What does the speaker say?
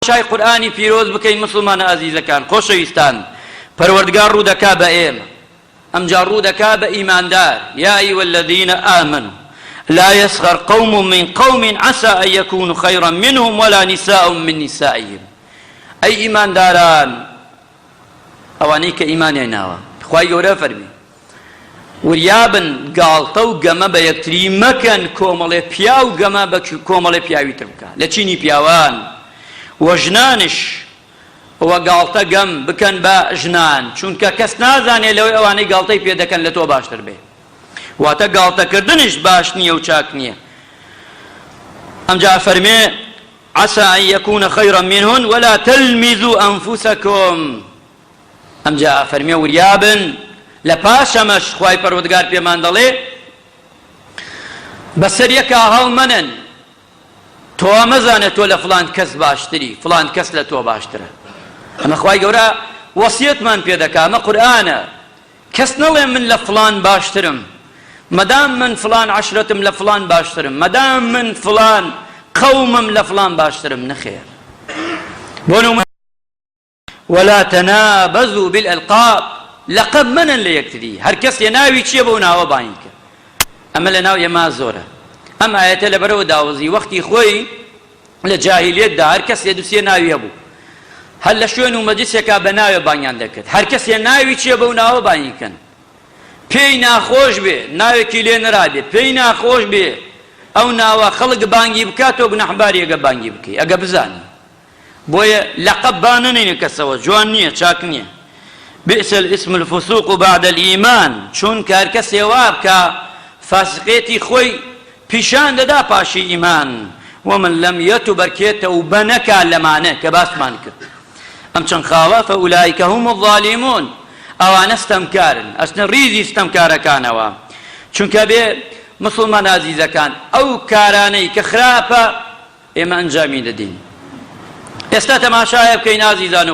تەماشای قورئانی پیرۆز بکەین موسڵمانە ئازیزەکان خۆشەویستان پەروەردگار ڕوو دەکا بە ئێمە ئەمجا ڕوو دەکا بە ئیماندار یا ایها الذین آمنوا لا یسخر قوم من قوم عسى ان یکونوا خیرا منهم ولا نساء من نسائهم ئەی ئیمانداران ئەوانەی کە ئیمانیان ناوە خوای گەورە فەرمی وریابن گاڵتە و گەمە بە یەکتری مەکەن کۆمەڵێ پیاو گەمە بە کۆمەڵێ پیاوی تر بکە لە چینی پیاوان و ژنانش و گاڵتە گەم بکەن بە ژنان چونکە کەس نازانێ لەوەی ئەوانەی گاڵتەی پێ دەکەن لە تۆ باشتر بێ واتە گاڵتەکردنش باش نییە و چاک نییە ئەمجا فەرمێ عسى أن يكون خيرا منهن ولا تلمزوا أنفسكم ئەمجا ئەفەرمێ وریابن لە پاش ئەمەش خوای پەروەردگار پێمان دەڵێ بەسەر یەکا هەڵمەنن تۆ مەزانە تۆ لە فڵان کەس باشتری فڵان کەس لە تۆ باشترە ئەمە خوای گەورە وەسیەتمان پێ دەکا ئەمە قورئانە کەس نەڵێ من لە فڵان باشترم مەدام من فڵان عەشرەتم لە فڵان باشترم مەدام من فڵان قەومم لە فڵان باشترم نەخێر بۆ نمونە ولا تنابزوا بالالقاب لەقەب مەنەن لە یەکتری هەر کەسێ ناوی چیە بەو ناوە بانگی کە ئەمە لە ناو ئێمە زۆرە ئەم ئایەتە لەبەرەوە داوەزی وەختی خۆی لە جاهیلیەتدا هەر کەسێ دوسێ ناوی هەبوو هەر لە شوێن و مەجلسێکا بە ناوێ بانگیان دەکرد هەر کەسێ ناوی چیە بەو ناوە بانگی کەن پێی ناخۆش بێ ناوێکی لێ نرابێ پێی ناخۆش بێ ئەو ناوە خەڵک بانگی بکات تۆ گوناحباری ئەگە بانگی بکەی ئەگە بزانی بۆیە لەقەب با نەنێینە کەسەوە جوان نییە چاک نییە بئس الاسم الفسوق بعد الایمان چونکە هەر کەسێ وا بکا فاسقێتی خۆی پیشان دەدا پاشی ئیمان ومن لم یتب هەرکێ تەوبە نەکا لەمانە کە باسمان کرد ئەم چەند خاڵە فاولئک هم الظالمون ئەوانە ستەمکارن ئەچنە ڕیزی ستەمکارەکانەوە چونکە بێ مسوڵمان ئازیزەکان ئەو کارانەی کە خراپە ئێمە ئەنجامی دەدین ئێستا تەماشایە بکەین ئازیزان و.